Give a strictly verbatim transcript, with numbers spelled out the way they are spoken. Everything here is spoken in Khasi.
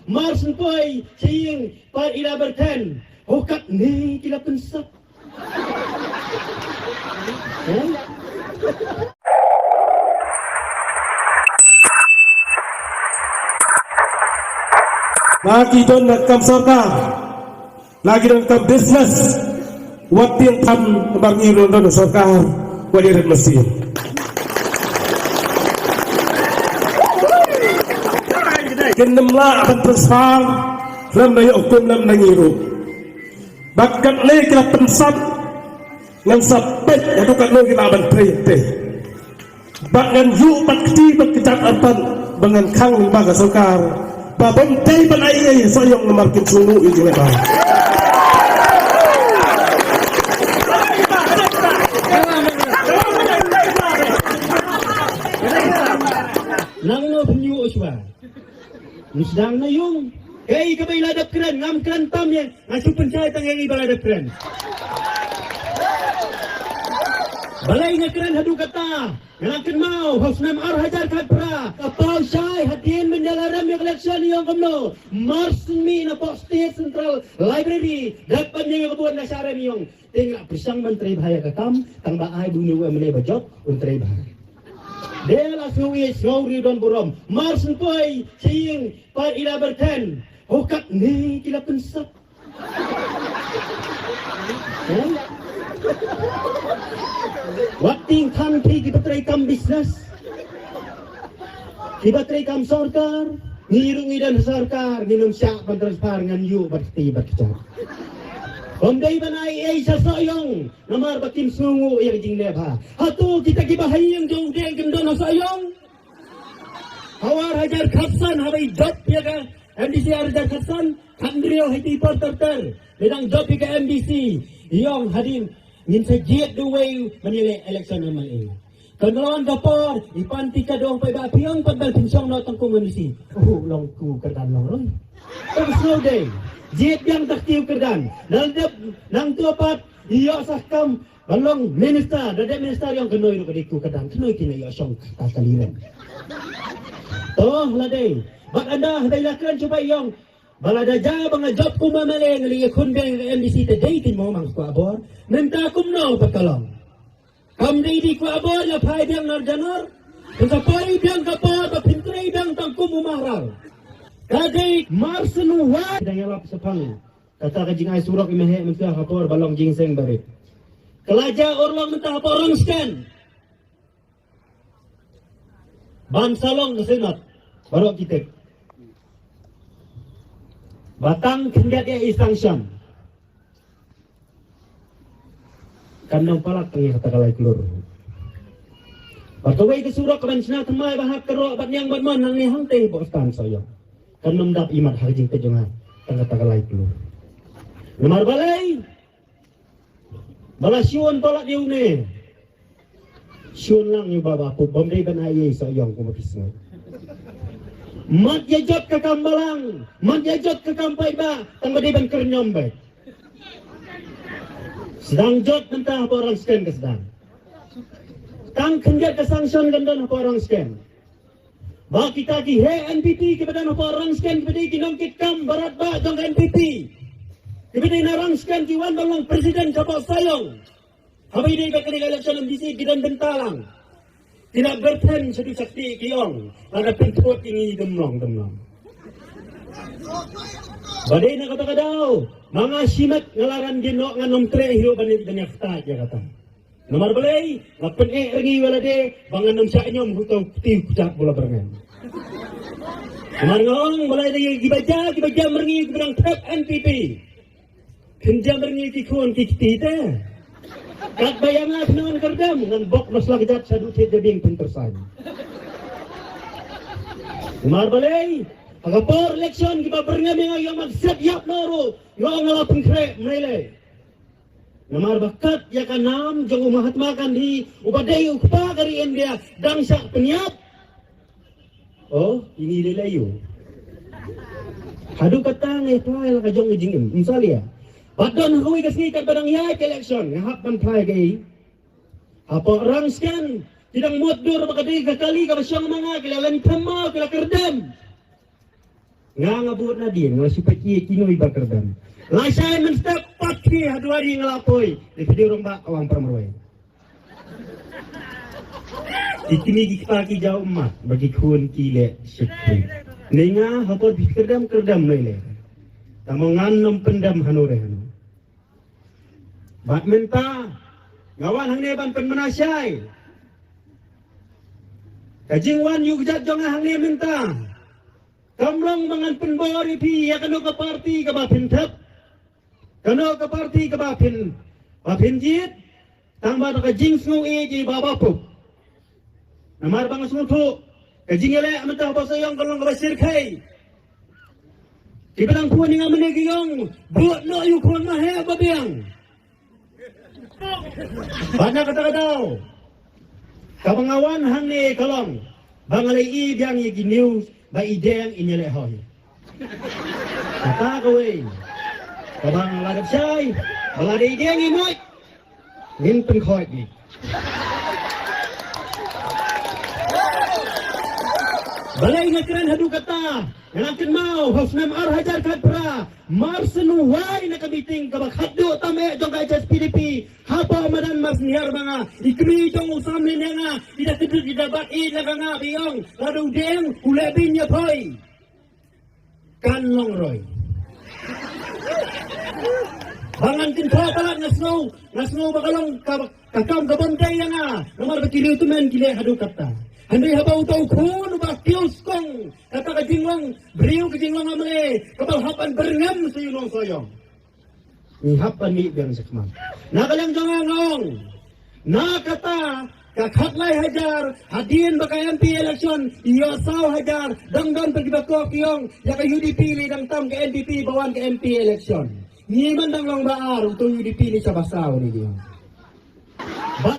Mar shen poi sha ïing pat i la byrthen. Ho katne ki la pynsap. Eh? Ba ki don na kam sorkar. La ki don kam business. Wat tieng tham bar ngi don don sorkar. Wat ïa rit mesti. Kin nym lah ban transfer lem na ïa hukum lem na ngi ruh. Ba katne ki la pynsap ngan sa peit haduh katno ki la ban trei te. Ba ngan ïuh bad kti bad kjat artat ba ngan khang lyngba ka sorkar. Ba bym dei ban ai ei sa ïong namar kin sngewthuh ïa jingeh ba. Nang no pynïuh shuwa. Ngi sdang na ïung. Ei kaba i la dep kren ngam kren tam ïa. Nga shu pynshai tang ïa i ba la dep kren. Balei nga kren haduh kata. Nga la kynmaw ha u snem ar hajar khatphra ka paw shai hadien ban ïa la rem ïa ka election ïong kumno. Mar shen mih na pok State Central Library dep ban ïa ka bun na sha rem ïong. Te nga la pyrshang ban trei bha ïa ka kam tang ba ai ba une u MLA ba jop un trei bha. De la sngew ïeit sngew ri don burom mar shen poi sha ïing pat i la byrthen. Ho katne ki la pynsap. Eh? Wat tieng tham phi kiba trei kam business. Kiba trei kam sorkar, ngi ruh ngi don ha sorkar, ngin ym shah ban transfer ngan ïuh bad kti bad kjat. Ym dei ban ai ei sha Sohiong, namar ba kim sngewnguh ïa ka jingleh bha. Hato kita kiba ha ïing jong u Deng kim don ha Sohiong? Ha u ar hajar khatsan haba i jop ïa ka MDC ar hajar khatsan, khathynriew ha iti por ter ter. Lei dang jop ïa ka MDC, i ong hadien ngin sa jied da uwei ban ïaleh election MLA. Kan wan ka por, i pan ti ka dong paidbah phi ong pat ban pynshong noh tang kum MDC. Oh, long ku kyrdan long roi. Tang snow day. Jied biang tak tiu kyrdan. Nang dep, nangto pat, ïoh sah kam, ban long minister, da dep minister ïong kynnoh ruh ka dei ku kyrdan, kynnoh kine ïoh shong kata kali rem. To, la dei. Bad ynda, haba i la kren shu ba ïong, ba lada jia ba nga jop kum MLA nga la ïakhun biang ïa ka MDC te dei kin mo mang kwah bor. Mynta kumno pat ka long. Kam dei dei kwah bor ïa phai biang nar janor. Pynta poi biang ka por ba pyntrei biang tang kum u Maharal. Ka dei mar shen u wai. Dang ïalap shaphang kata ka jingai surok i meheh mynta ha por ba long jingseng barit. Ka la jia urlong mynta ha por Rangsken. Ban sa long ka Senate baroh ki tek. Ba tang khyndiat ïa i sanction. Kan nang palat tang ïa kata ka lai klur. Bad kawei ka surok ka ban shna thymmai ba hap ka rok bad niang bad mon nangne hangtei bok stan Sohiong. Kan nang dap imat ha ka jingpeit jong nga tang kata ka lai klur. Namar balei? Ba la shu wan palat ïa une. Shu wan lang ïa u Bah Bah Pup, bym dei ban ai ei Sohiong kumba phi sngew. Mat ïa jot ka kam balang, mat ïa jot ka kam paidbah, tang ba dei ban kyrñiom beit. Sdang jot mynta hapoh Rangsken ka sdang. Tang khyndiat ka sanction kan don hapoh Rangsken. Ba kita ki heh NPP kiba don hapoh Rangsken kiba dei ki nongkitkam barat bah jong ka NPP. Kiba dei na Rangsken ki wan ban long president shapoh Sohiong. Haba ïadei bad kane ka election MDC ki don bynta lang. Ki la byrthen shaduh shakti ki ong. Lada pynthut ïa ngi dum long dum long. Ba dei na kata ka daw. Ma nga shimet nga la ran dien noh ngan ym treh hi ruh ban ïa kata ïa kata. Namar balei, nga pyneh ïa ngi ïa lade, ba ngan ym shah ñiom hu to kti hu kjat bula byrngem. Namar nga ong balei da ki ba ja, ki ba ja ïa ngi ki ba dang thep NPP. Kin ja ïa ngi ki khun ki kti te. Katba ïa nga khnang kyrdan, ngan bok nos la kjat shaduh thied jabieng pyntersai. Namar balei, ha ka por election ki ba byrngem ïa nga ïa man set ïap na ruh, nga ong nga la pynkhreh, mei lei. Namar ba kat ïa ka nam jong u Mahatma Gandhi uba dei u kpa ka ri India dang shah pynïap. Oh, ini dei la ïu. Haduh kata ngi trai la ka jong ngi jingim. Misalia. Bad don hoi ka sngi kat ba dang ïaid ka election nga hap ban trai ka i. Hapoh Rangsken ki dang mut dur ba ka dei ka kali kaba shong ma nga ki la leng thema ki la kyrdem. Nga nga bud nadien nga shu peit ïa kino i ba kyrdan. Lashai mynstep pat ki ha dwari nga la poi. Dei phi dei rangbah Awang Pyrmroi. Ki kmie ki kpa ki jaw mat ba ki khun ki leh shit. Nei nga ha por phi kyrdem kyrdem nei leh. Tang mo ngan nym pyndem hano re hano. Bad mynta nga wan hangne ban pynmynashai. Ka jingwan ïa u kjat jong nga hangne mynta kam long ba ngan pynbor ïa phi ïa kano ka parti kaba phin thep, kano ka parti kaba phin, ba phin jied. Tang ba da ka jingsngew ïeit ïa i Bah Bah Pop. Namar ba nga sngewthuh ka jingïaleh mynta ha Bosaiong ka long kaba shyrkhei. Kiba dang khun ïa nga mynne ki ong, bud noh ïa u khun ma heh ba biang. Bad na kata ka daw kaba nga wan hangne ka long ba nga la ïohi biang ïa ki news ba i Deng in ïaleh hoi. Kata kawei kaba nga la dep shai ba lada i Deng i mut ngin pynkhoit ngi. Balei nga kren haduh katta? Nga la kynmaw ha u snem ar hajar khatphra, Marsien u wai na ka meeting kaba khatduh tam eh jong ka H S P D P. Hapoh madan Marsien Hiar ba nga, i kmie jong u Sam Lin ïa nga, i da kdut i da bat i la ka nga ba i ong, lada u Deng u leh beiñ ïa phi, kan long roi. Ba ngan kynthoh palat nga sngew, nga sngew ba ka long ka, ka kam ka bym dei ïa nga. Namar ba ki riew tymmen ki leh haduh katta. Hynrei haba uta u khun uba kiew skong, kata ka jinglong briew, ka jinglong amle kaba hap ban byrngem sa ïa u nongsohiong. Ngi hap ban mih biang shakhmat. Na ka liang jong nga nga ong, na kata ka khatlai hajar hadien ba ka M P election ïa saw hajar, dang don pat kiba kop ki ong ïa ka U D P lei dang tam ka N P P ba wan ka M P election. Ngi man dang long ba ar, uto U D P lei shaba saw ne ki ong.